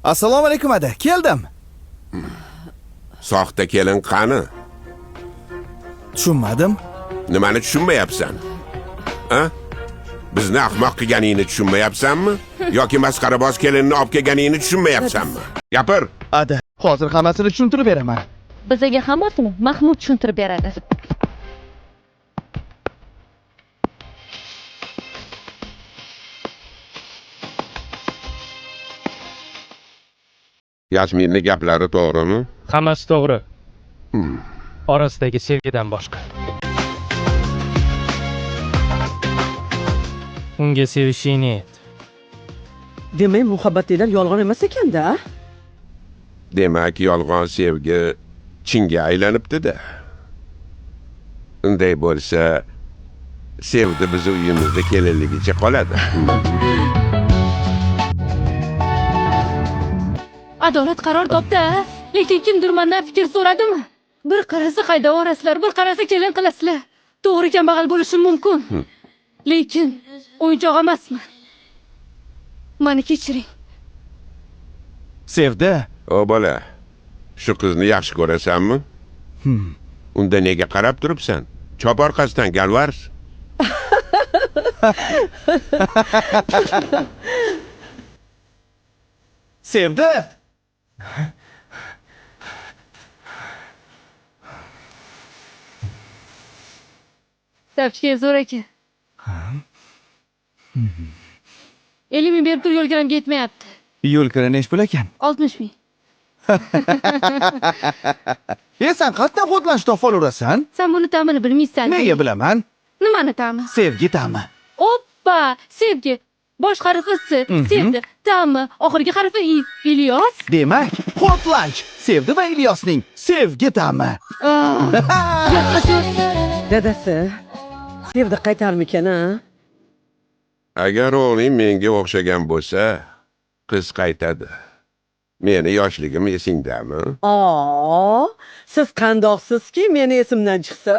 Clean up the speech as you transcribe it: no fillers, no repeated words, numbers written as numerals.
Assalomu alaykum ada, keldim. Soxta kelin qani? Tushunmadim. Nimani tushunmayapsan? A? Bizni ahmoq qilganingni tushunmayapsanmi? Yoki masxaraboz kelinni olib kelganingni tushunmayapsanmi? Gapir. Ada, hozir hammasini tushuntirib beraman. Bizaga hammasini Mahmud tushuntirib beradi. Yasminning gaplari to'g'rimi? Hammasi to'g'ri. Orasidagi sevgidan boshqa. Unga sevishingni ayt. Demak, muhabbatinglar yolg'on emas ekanda, a? Demak, yolg'on sevgi chinga aylanibdi-da. Unday bo'lsa, sevdi bizni uyimizda kelinligicha qoladi. Adolat qaror topdi, a? Lekin kimdir mendan fikr so'radimi? Bir qarasa haydavorasizlar, bir qarasa kelin qilasizlar. To'g'ri kambag'al bo'lishim mumkin. Lekin o'yinchoq emasman. Meni kechiring. Sevdi. O bola, shu qizni yaxshi ko'rasanmi? Unda nega qarab turibsan? Chop orqasidan galvars. Sevdi. Tavsiya zo'r ekan. 50 ming berib tur, yo'l kiramga yetmayapti. Yo'l kira nesh pul ekan? 60 ming. E sen qayerdan xodlanch topib olaverasan? Sen buni ta'mini bilmaysan. Nega bilaman? Nimani ta'mi? Sevgi ta'mi. Oppa, sevgi. Bosh harfi S, sevdi, ta'mi, oxirgi harfi I. Ilyos. Demak, Hot Lunch Sevdi va Ilyosning sevgi ta'mi. Yo'qqa shu. Dadasi, sevdi qaytarmikan, a? Agar o'g'ling menga o'xshagan bo'lsa, qiz qaytadi. Meni yoshligim esingdami? O, siz qandoqsizki, meni esimdan chiqsa.